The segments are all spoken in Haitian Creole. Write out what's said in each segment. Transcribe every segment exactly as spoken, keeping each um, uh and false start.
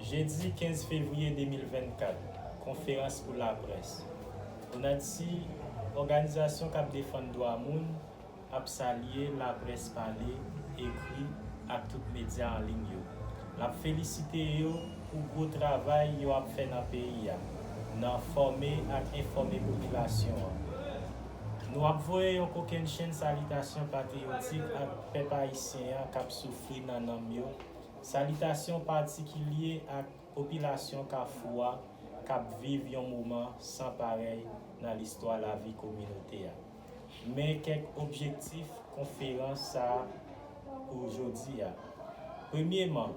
Jedi kenz fevriye de mil vennkat, konferans pou laprès. ONADSI, òganizasyon k ap defann dwa moun, ap salye laprès pale, ekri ak tout medya an liy yo. L ap felisite yo pou gwo travay yo ap fè nan peyi a, nan fòme ak enfòme popilasyon an. Nou ap voye yon kokennchenn salitasyon patriyotik ak pèp ayisyen an k ap soufri nan nanm yo, salitasyon patikilye ak popilasyon Kafou a k ap viv yon moman san parèy nan listwa lavi kominote a. Men kèk objektif konferans sa a pou jodi a. Premyeman,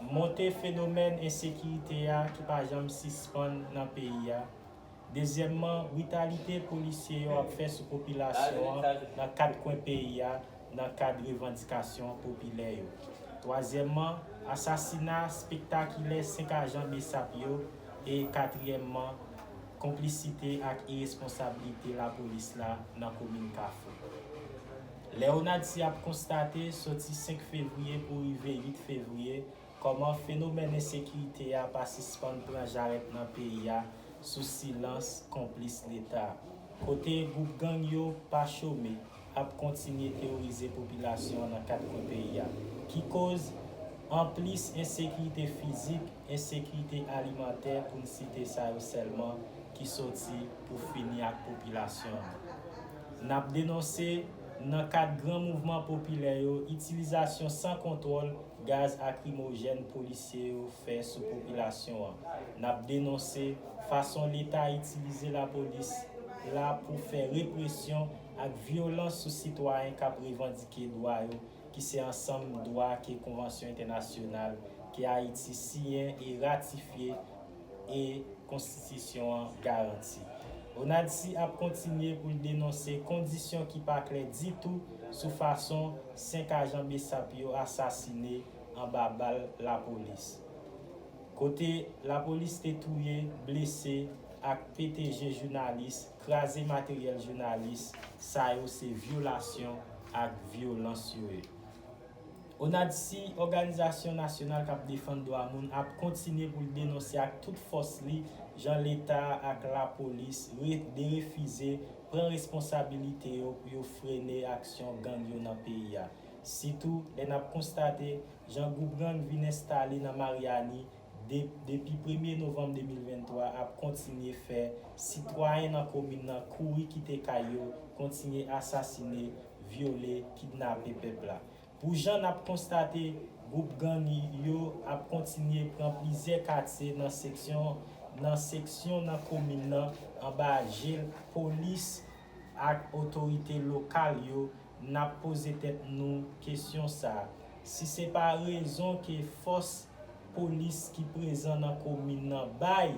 monte fenomèn ensekirite a ki pa janm sispann nan peyi a. Dezyèmman, britalite polisye yo ap fè sou popilasyon an nan kat kwen peyi a nan kad revandikasyon popilè yo. Twazyèmman, asasina spektakilè senk ajan BSAP yo, e katriyèmman, konplisite ak iresponsablite lapolis la nan komin Kafou. Lè ONADSI ap konstate, soti senk fevriye pou rive uit fevriye, kòman fenomèn ensekirite a pa sispann pran jarèt nan peyi a sou silans konplis Leta, kote gwoup gang yo pa chome, ap kontinye teworize popilasyon an nan kat kwen peyi a, ki koz anplis ensekirite fizik, ensekirite alimantè, pou n site sa yo sèlman, ki soti pou fini ak popilasyon an. N ap denonse, nan kad gran mouvman popilè yo, itilizasyon san kontwòl gaz akrimojèn polisye yo fè sou popilasyon an. N ap denonse fason Leta itilize lapolis la pou fè represyon ak vyolans sou sitwayen k ap revandike dwa yo, ki se ansanm dwa ke konvansyon entènasyonal ke Ayiti siyen e ratifye e konstitisyon an garanti. ONADSI ap kontinye pou l denonse kondisyon ki pa klè ditou sou fason senk ajan BSAP yo asasine anba bal lapolis, kote lapolis te touye, blese ak pete je jounalis, kraze materyèl jounalis. Sa yo se vyolasyon ak vyolans yo ye. ONADSI, òganizasyon nasyonal k ap defann dwa moun, ap kontinye pou l denonse ak tout fòs li jan Leta ak lapolis re- derefize pran responsabilite yo pou yo frene aksyon gang yo nan peyi a. Sitou lè n ap konstate jan gwoup gang vin enstale nan Maryani de- depi premye novanm de mil venntwa ap kontinye fè sitwayen nan komin nan kouri kite kay yo, kontinye asasine, vyole, kidnape pèp la. Pou jan n ap konstate, gwoup gang yo ap kontinye pran plizyè katye nan seksyon nan seksyon nan komin nan anba je polis ak otorite lokal yo. N ap poze tèt nou kesyon sa a, si se pa rezon ke fòs polis ki prezan nan komin nan bay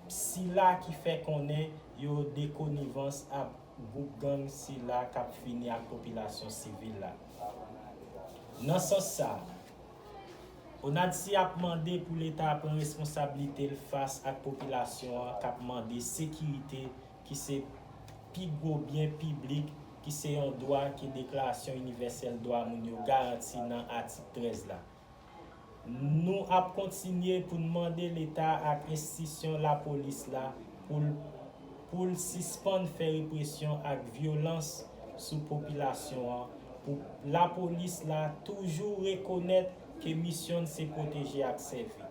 sila ki fè konnen yo de konivans ak gwoup gang sila k ap fini ak popilasyon sivil la. Nan sans sa a, ONADSI ap mande pou Leta pran responsablite l fas ak popilasyon an k ap mande sekirite, ki se pi gwo byen piblik, ki se yon dwa ke Deklarasyon Inivèsèl Dwa Moun yo garanti nan Atik trèz la. Nou ap kontinye pou n mande Leta ak enstitisyon lapolis la pou l pou l sispann fè represyon ak vyolans sou popilasyon an, pou lapolis la toujou rekonèt ke misyon l se pwoteje ak sèvi.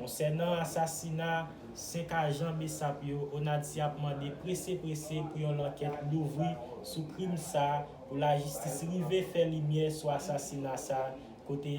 Konsènan asasina senk ajan BSAP yo, ONADSI ap mande prese prese pou yon lankèt louvri sou krim sa a, pou lajistis rive fè limyè sou asasina sa a, kote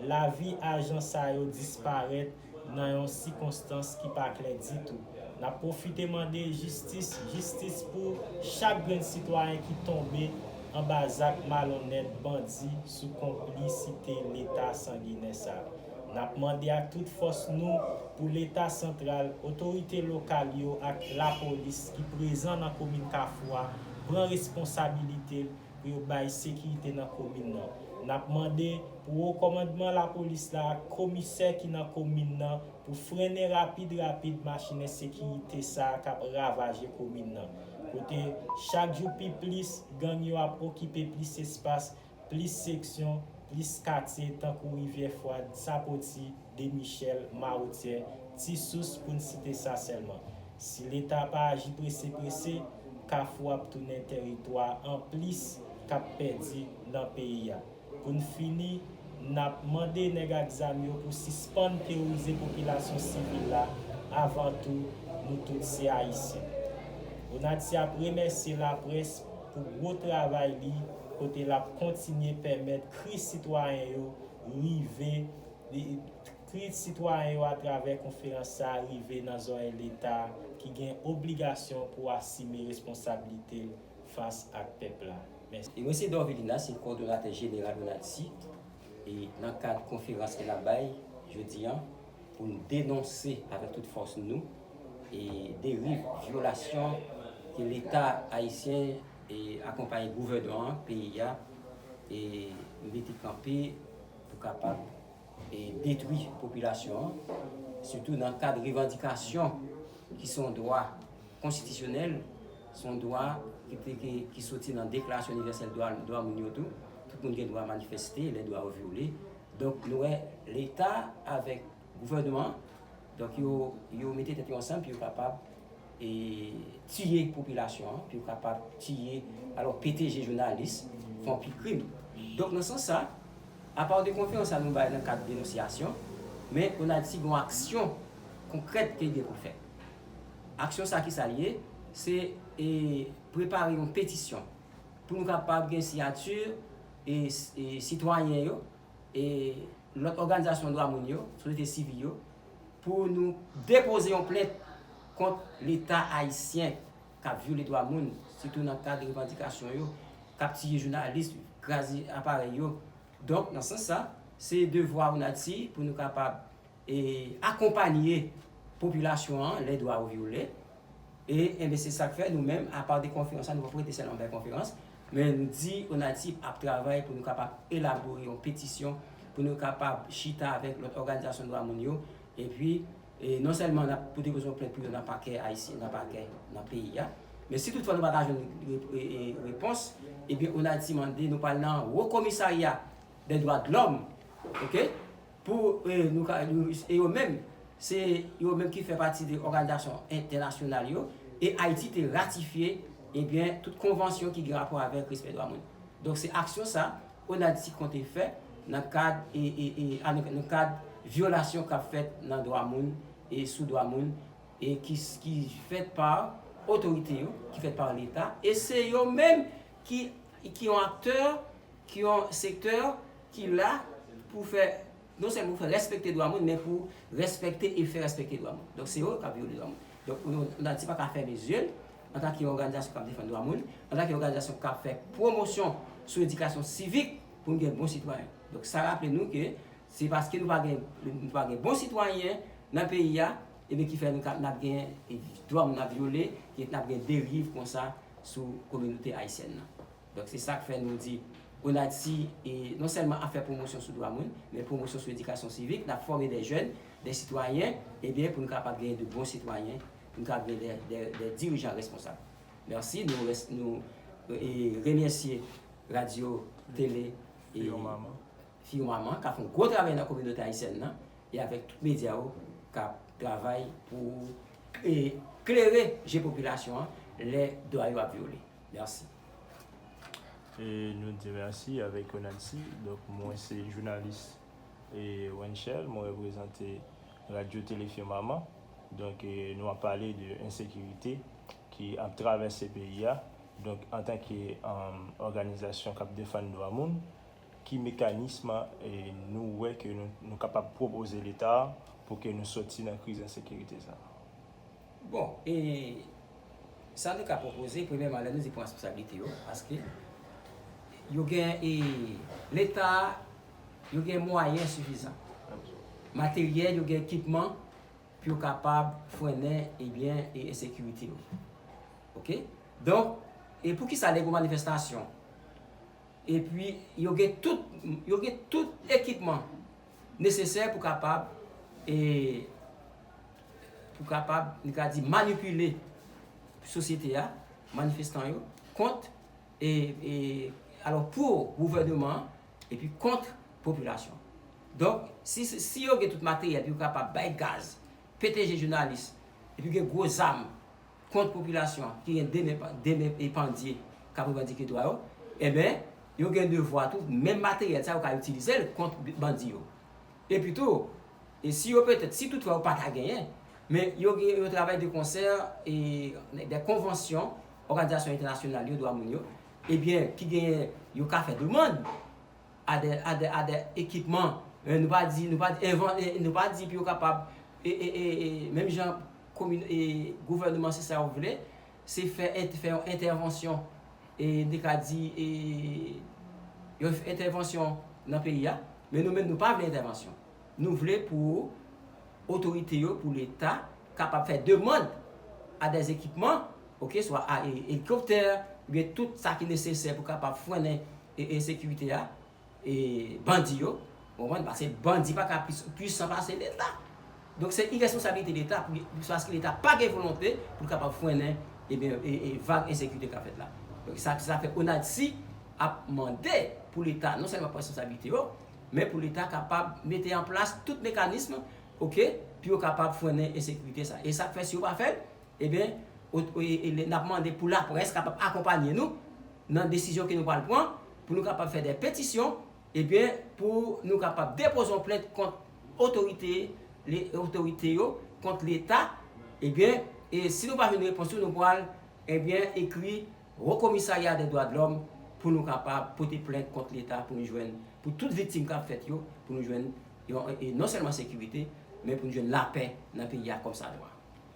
lavi ajan sa yo disparèt nan yon sikonstans ki pa klè ditou. N ap pwofite mande jistis, jistis pou chak grenn sitwayen ki tonbe anba zak malonnèt bandi sou konplisite Leta sanginè sa a. N ap mande ak tout fòs nou pou Leta santral, otorite lokal yo ak lapolis ki prezan nan komin Kafou a pran responsabilite l pou yo bay sekirite nan komin nan. N ap mande pou wo kòmandman lapolis la ak komisè ki nan komin nan pou frennen rapid rapid machin ensekirite sa a k ap ravaje komin nan, kote chak jou pi plis gang yo ap okipe plis espas, plis seksyon, plis katye tankou Rivyè Fwad, Sapoti, Demichèl, Mawotyè, Ti Sous, pou n site sa sèlman. Si Leta pa aji prese prese, Kafou ap tounen teritwa anplis k ap pèdi nan peyi a. Pou n fini, n ap mande nèg ak zam yo pou sispann teworize popilasyon sivil la, avan tou, nou tout se Ayisyen. Onati ap remèsye laprès pou gwo travay li, kote l ap kontinye pèmèt kri sitwayen yo rive, kri sitwayen yo atravè konferans sa a rive nan zòrèy Leta ki gen obligasyon pou asime responsablite l fas ak pèp la. Mèsi. E mwen se Dorvilina, se kowòdonatè jeneral Onati, e nan kad konferans ke n ap bay jodi a, pou n denonse avèk tout fòs nou e deriv, vyolasyon ke Leta ayisyen e akonpaye gouvènman an, peyi a, e mete kanpe pou kapab e detwi popilasyon an, sitou nan kad revandikasyon ki se yon dwa konstitisyonèl, se yon dwa ki te, ki, ki soti nan Deklarasyon Inivèsèl Dwa, Dwa Moun yo tou. Tout moun gen dwa manifeste lè dwa yo vyole. Donk, nou wè Leta avèk gouvènman an, donk, yo, yo mete tèt yo ansanm pou yo kapab e tiye popilasyon an, pou yo kapab tiye, alò, pete je jounalis, fè anpil krim. Donk, nan sans sa, apa de konferans sa nou bay nan kad denonsyasyon, men Onati gen yon aksyon konkrèt ke l gen pou l fè. Aksyon sa ki sa l ye? Se e, prepare yon petisyon pou nou kapab gen siyati e, e sitwayen yo, e lòt òganizasyon dwa moun yo, sosyete sivil yo, pou nou depoze yon plent kont Leta ayisyen k ap vyole dwa moun, sitou nan kad revandikasyon yo, k ap tiye jounalis, kraze aparèy yo. Donk, nan sans sa, se devwa Onati pou nou kapab e akonpanye popilasyon an lè dwa yo vyole. E, enben, se sa k fè nou menm, apa de konferans la, nou pa rete sèlman bay konferans, men nou di Onati ap travay pou nou kapab elabore yon petisyon, pou nou kapab chita avèk lòt òganizasyon dwa moun yo, epi, e non sèlman n ap pote yon plent pou yo nan pakè ayisyen, nan pakè nan peyi a, men si toutfwa nou pa ta jwenn re-, e, e, repons, ebyen, Onati mande nou pral nan Wo Komisarya dè Dwa de Lòm, oke? Pou, e, nou ka, nou, e yo menm, se yo menm ki fè pati de òganizasyon entènasyonal yo, e Ayiti te ratifye, ebyen, tout konvansyon ki gen rapò avèk respè dwa moun. Donk, se aksyon sa, Onati konte fè nan kad, e, e, e, a, nan, nan kad vyolasyon k ap fèt nan dwa moun e sou dwa moun, e ki, ki fèt pa otorite yo, ki fèt pa Leta, e se yo menm ki, ki yon aktè, ki yon sektè ki la pou fè, non sèlman pou fè respekte dwa moun, men pou respekte e fè respekte dwa moun. Donk, se yo k ap vyole dwa moun. Donk, nou, Onati pa ka fèmen zye l, antanke yon òganizasyon k ap defann dwa moun, antanke yon òganizasyon k ap fè pwomosyon sou edikasyon sivik pou n gen bon sitwayen. Donk, sa raple nou ke se paske nou pa gen, nou pa gen bon sitwayen nan peyi a, ebyen, ki fè nou ka, n ap gen, e, dwa moun ap vyole, ke n ap gen deriv konsa sou kominote ayisyèn nan. Donk, se sa k fè nou di, Onati, e, non sèlman ap fè pwomosyon sou dwa moun, men pwomosyon sou edikasyon sivik, n ap fòme de jèn, de sitwayen, ebyen, pou nou kapab gen de bon sitwayen, pou nou kapab gen de, de, de dirijan responsab. Mèsi, nou res-, nou, e, remèsye radyo, tele, e, Fiyo Maman. Fiyo Maman, k ap fè yon gwo travay nan kominote ayisyèn nan, e avèk tout medya yo k ap travay pou, e, klere je popilasyon an lè dwa yo ap vyole. Mèsi. E nou di mèsi avèk Onati. Donk, mwen se jounalis, e, Wenchel, mwen reprezante Radyo Tele Fiyo Maman. Donk, e, nou ap pale de ensekirite ki ap travèse peyi a. Donk, antanke, um, òganizasyon k ap defann dwa moun, ki mekanism, e, nou wè ke nou, nou kapab pwopoze Leta a pou ke nou soti nan kriz ensekirite sa a? Bon, e sa nou ka pwopoze, premyèman, lè nou di pran responsablite yo, paske yo gen, e, Leta, yo gen mwayen sifizan. Materyèl, yo gen ekipman pou yo kapab frennen, ebyen, e ensekirite yo. Oke? Donk, e poukisa lè gen manifestasyon, epi yo gen tout, yo gen tout ekipman nesesè pou kapab, e, pou kapab, nou ka di, manipile sosyete a, manifestan yo, kont, e, e, alò, pou gouvènman an, epi kont popilasyon. Donk, si, si yo gen tout materyèl pou yo kapab bay gaz, pete je jounalis, epi gen gwo zam kont popilasyon an, ki gen de men, de men e pandye k ap revandike dwa yo, enben, yo gen devwa tou, menm materyèl sa yo ka itilize l kont bandi yo. Epi tou, e si yo petèt, si toutfwa yo pa ta genyen, men yo gen, yo travay de konsè e de konvansyon òganizasyon entènasyonal yo, dwa moun yo, ebyen, ki genyen, yo ka fè demann a de, a de, a de ekipman. Eh, nou pa di, nou pa di, envan-, eh, nou pa di pou yo kapab, e, e, e, e, menm jan komin-, e, gouvènman Sesèl vle, se fè, ent-, fè yon entèvansyon, e, de ka di, e, yon entèvansyon nan peyi a, men nou menm nou pa vle entèvansyon. Nou vle pou otorite yo, pou Leta, kapab fè demann a de ekipman, oke, swa a, e, elikoptè, oubyen tout sa ki nesesè pou kapab frennen e, ensekirite a, e, bandi yo, ou konprann? Paske bandi pa ka plis pwisan pase Leta. Donk, se irèsponsabilite Leta, pou, paske Leta pa gen volonte pou l kapab frennen, ebyen, e, e, vag ensekirite k ap fèt la. Donk, sa, sa fè ONADSI ap mande pou Leta non sèlman pran responsabilite yo, men pou Leta kapab mete an plas tout mekanism, oke, pou yo kapab frennen ensekirite sa. E sa k fè, si yo pa fè l, ebyen, ot-, e, e, n ap mande pou laprès kapab akonpanye nou nan desizyon ke nou pral pran, pou nou kapab fè de petisyon, ebyen, pou nou kapab depoze yon plent kont otorite, le, otorite yo, kont Leta, ebyen, e si nou pa jwenn repons yo, nou pral, ebyen, ekri Wo Komisarya dè Dwa de Lòm pou nou kapab pote plent kont Leta pou nou jwenn, pou tout viktim k ap fèt yo, pou nou jwenn yon, e non sèlman sekirite, men pou nou jwenn lapè nan peyi a kòmsadwa.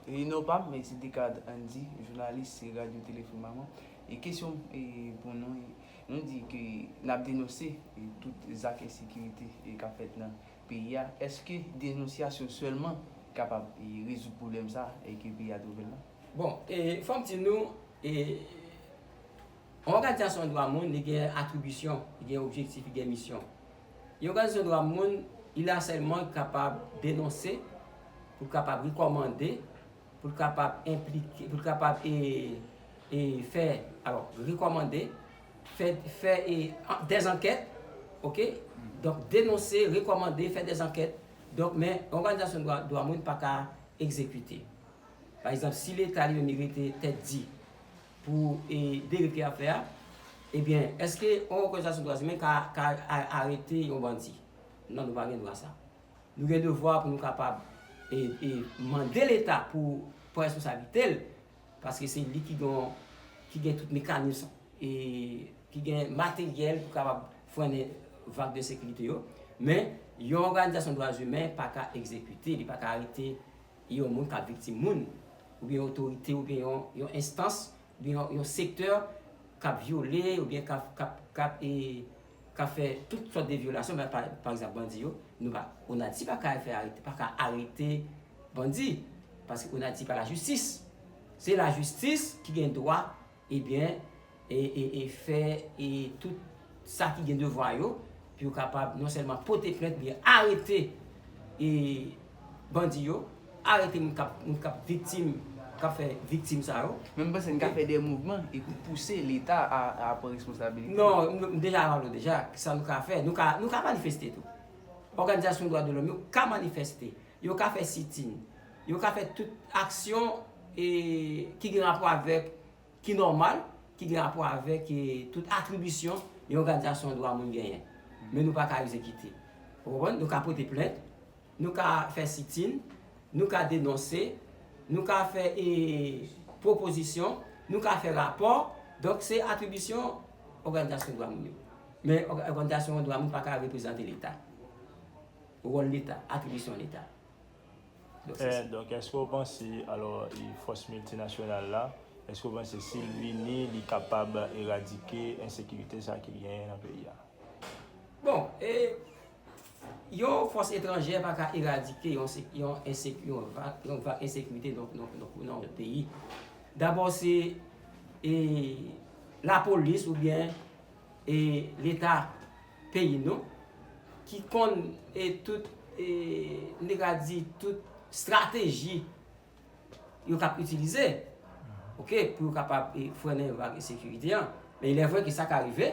E non pa m, men se Decard Andy, jounalis Radyo Tele Firmament. E kesyon, e, pou nou, e, nou di ke n ap denonse, e, tout zak ensekirite, e, k ap fèt nan peyi a. Èske denonsyasyon sèlman kapab, e, rezoud pwoblèm sa, e, ke peyi a twouve l la? Bon, e, fò m di nou, e, yon òganizasyon dwa moun, li gen atribisyon, li gen objektif, li gen misyon. Yon òganizasyon dwa moun, li la sèlman kapab denonse, pou l kapab rekòmande, pou l kapab enplike, pou l kapab, e, e, fè, alò, rekòmande, fè, fè, e, an, dèzankèt, oke? Donk, denonse, rekòmande, fè dèzankèt. Donk, men, yon òganizasyon dwa, dwa moun pa ka egzekite. Pa egzanp, si Leta li menm li rete tèt di pou, e, deriv ke y ap fè a, ebyen, èske yon òganizasyon dwa imen ka, ka a-, arete yon bandi? Non, nou pa gen dwa sa. Nou gen devwa pou nou kapab, e, e, mande Leta pou pran responsablite l, paske se li ki gen, ki gen tout mekanis, e, ki gen materyèl pou kapab frennen vag de sekirite yo. Men, yon òganizasyon dwa imen pa ka egzekite, li pa ka arete yon moun k ap viktim moun, oubyen yon otorite, oubyen yon, yon enstans, oubyen yon, yon sektè k ap vyole, oubyen k ap, k ap, k ap, e, k ap fè tout sòt de vyolasyon, pa, pa, pa egzanp, bandi yo, nou pa, ONADSI pa ka fè arete, pa ka arete bandi, paske ONADSI pa lajistis. Se lajistis ki gen dwa, ebyen, e, e, e fè, e, tout sa ki gen devwa yo, pou yo kapab non sèlman pote plent, men arete, e, bandi yo, arete moun k ap, moun k ap viktim, k ap fè viktim sa yo. Men m panse n ka fè de mouvman e pou pouse Leta a, a pran responsabilite. Non, m, m deja pale w deja, sa nou ka fè. Nou ka, nou ka manifeste tou. Òganizasyon dwa de lòm yo ka manifeste. Yo ka fè sit-in. Yo ka fè tout aksyon, e, ki gen rapò avèk, ki nòmal, ki gen rapò avèk, e, tout atribisyon yon òganizasyon dwa moun genyen. Men nou pa ka egzekite. Ou konprann? Nou ka pote plent, nou ka fè sit-in, nou ka denonse, nou ka fè, e, pwopozisyon, nou ka fè rapò. Donk, se atribisyon òganizasyon dwa moun yo. Men òg-, òganizasyon dwa moun pa ka reprezante Leta. Wòl Leta, atribisyon Leta. Donk, se sa. Donk, èske w panse, alò, e fòs miltinasyonal la, èske w panse si l vini, li kapab eradike ensekirite sa ki genyen nan peyi a? Bon, e, yon fòs etranjè pa ka eradike yon se-, yon ensek-, yon va-, yon vag ensekirite nan, nan, nan, nan yon peyi. Dabò, se, e, lapolis oubyen, e, Leta peyi nou ki konn, e, tout, e, n te ka di, tout estrateji yo k ap itilize, oke, pou yo kapab, e, frennen vag ensekirite an. Men il est vrai ke sa ka rive,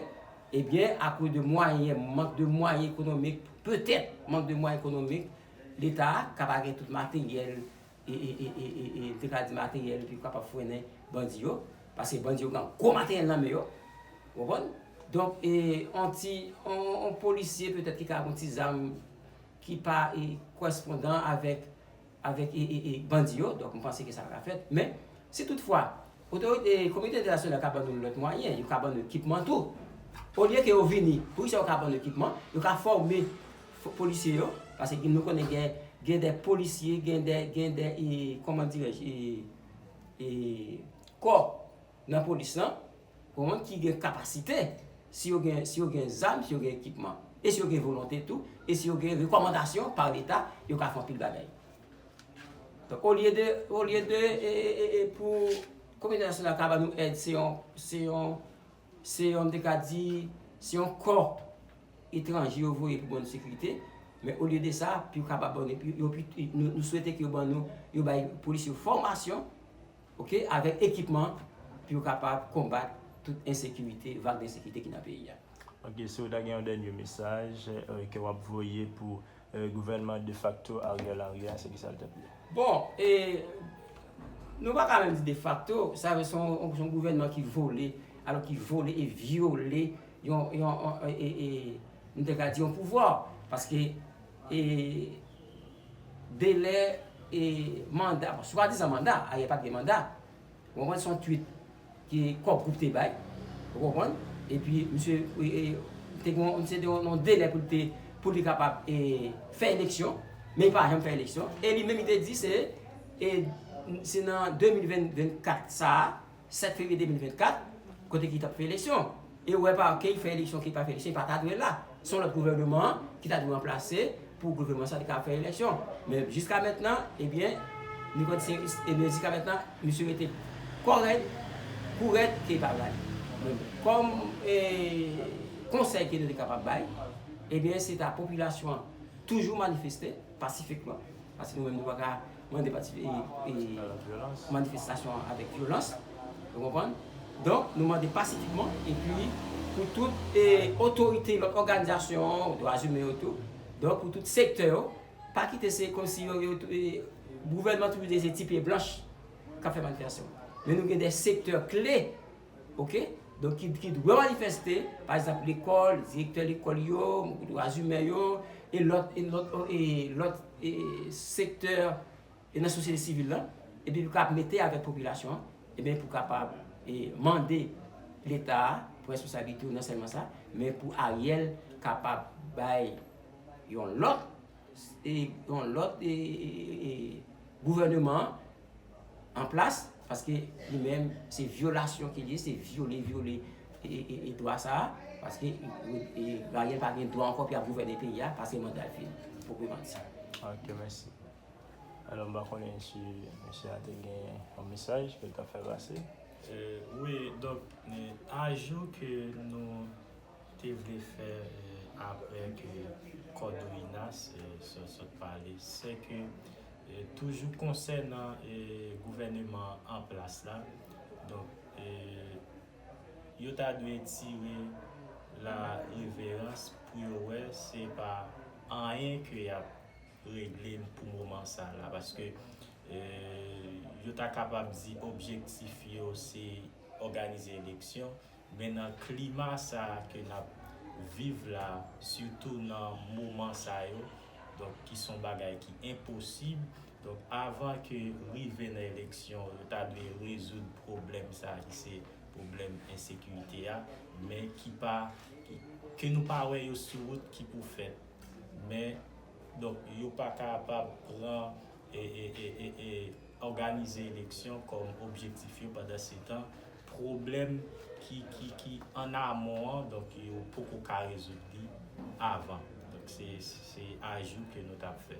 Ebyen, akoz de mwayen, mank de mwayen ekonomik, petèt mank de mwayen ekonomik, Leta ka pa gen tout materyèl, e, e, e, e, e, e, m te ka di materyèl pou yo kapab frennen bandi yo, paske bandi yo gen gwo materyèl nan men yo, ou konprann? Donk, e, on ti, on, on polisye petèt ki ka gen on ti zam ki pa, e, korespondan avèk avèk e, e, e, bandi yo, donk m panse ke sa pa ka fèt. Men, si toutfwa, otorite, kominote entènasyonal ka ban nou lòt mwayen, yo ka ban nou ekipman tou. Olye ke yo vini, poukisa yo ka ban nou ekipman, yo ka fòme fo- polisye yo, paske nou konnen gen, gen de polisye, gen de, gen de, e, kòman dirèj, e, e, kò nan polis lan, konprann, ki gen kapasite, si yo gen, si yo gen zam, si yo gen ekipman, e si yo gen volonte tou, e si yo gen rekòmandasyon pa Leta, yo ka fè anpil bagay. Donk, olye de, olye de, e, e, e, e pou kominote entènasyonal ka ban nou èd, se yon, se yon, se yon, m te ka di, se yon kò etranje yo voye pou ban nou sekirite. Men olye de sa, pou yo kapab ban nou, pou yo, pou, nou, nou swete ke yo ban nou, yo bay polis yo fòmasyon, oke, avèk ekipman, pou yo kapab konbat tout ensekirite, vag de ensekirite ki nan peyi a. Ok, si w ta gen yon dènye mesaj, euh, ke w ap voye pou, euh, gouvènman defakto Ariel Henry a, se ki sa l t ap ye? Bon, e, nou pa ka menm di defakto, sa se yon, se yon gouvènman ki vole, alò ki vole e vyole yon, yon, yon, e, e, e, m te ka di yon pouvwa, paske, e, delè, e, manda, bon, swadizan manda, Ariel pa t gen manda, ou konprann, se yon tweet ke Core Group te bay, ou konprann, epi misye, e, e, te gen, misye te gen yon delè pou l te, pou li kapab, e, fè eleksyon, men li pa janm fè eleksyon, e li menm li te di se, e, se nan de mil ven, vennkat sa a, sèt fevriye de mil vennkat, kote ki t ap fè eleksyon. E ou wè pa ke l fè eleksyon, ke l pa fè eleksyon, li pa ta dwe la. Se yon lòt gouvènman ki ta dwe ranplase pou gouvènman sa te ka fè eleksyon. Men jiska mentnan, ebyen, nou konn se, ebyen, jiska mentnan, misye rete kò rèd, kou rèd, ke li pa pral. Men kòm, e, konsèy ke nou te kapab bay, ebyen, se ta popilasyon an toujou manifeste pasifikman, paske nou menm nou pa ka mande pati-, e, e, manifestasyon avèk vyolans, ou konprann? Donk, nou mande pasifikman, epi pou tout, e, otorite, lòt òganizasyon, dwa imen yo tou, donk pou tout sektè yo, pa kite se kòmsi yo, yo, e, gouvènman toujou di se ti pye blanch k ap fè manifestasyon. Men nou gen de sektè kle, oke? Donk, ki, ki dwe manifeste, pa egzanp, lekòl, direktè lekòl yo, dwa imen yo, e lòt, e lòt, e lòt, e sektè, e nan sosyete sivil lan, epi pou kapab mete avèk popilasyon an, ebyen, pou kapab, e mande Leta a, pou responsablite yo, non sèlman sa, men pou Ariel kapab bay yon lòt, e yon lòt, e, e, e, e gouvènman an plas, paske li menm, se vyolasyon ke li ye, se vyole, vyole, e, e, e, e dwa sa a, paske, e, e, Ariel pa gen dwa ankò pou y ap gouvène peyi a, paske manda l fini, pwopreman di. Ok, mèsi. Alò, m pa konnen si mesye a te gen yon mesaj ke l t ap fè pase. Euh, wi, donk, euh, ajou ke nou te vle fè, euh, apre ke kòd Winas, euh, sot, sot pale, se ke, euh, toujou konsènan, euh, gouvènman an plas la, donk, euh, yo ta dwe tire la reverans pou yo wè se pa anyen ke y ap regle pou moman sa la, paske, euh, yo ta kapab di objektif yo se òganize eleksyon, men nan klima sa a ke n ap viv la, sitou nan moman sa yo, donk ki se yon bagay ki enposib, donk avan ke rive nan eleksyon, yo ta dwe rezoud pwoblèm sa a ki se pwoblèm ensekirite a, men ki pa, ki, ke nou pa wè yo sou wout ki pou fèt. Men, donk, yo pa kapab pran e, e, e, e, e òganize eleksyon kòm objektif yo, pandan se tan, pwoblèm ki, ki, ki an amon an, donk, yo poko ka rezoud li avan. Donk, se, se ajou ke nou t ap fè.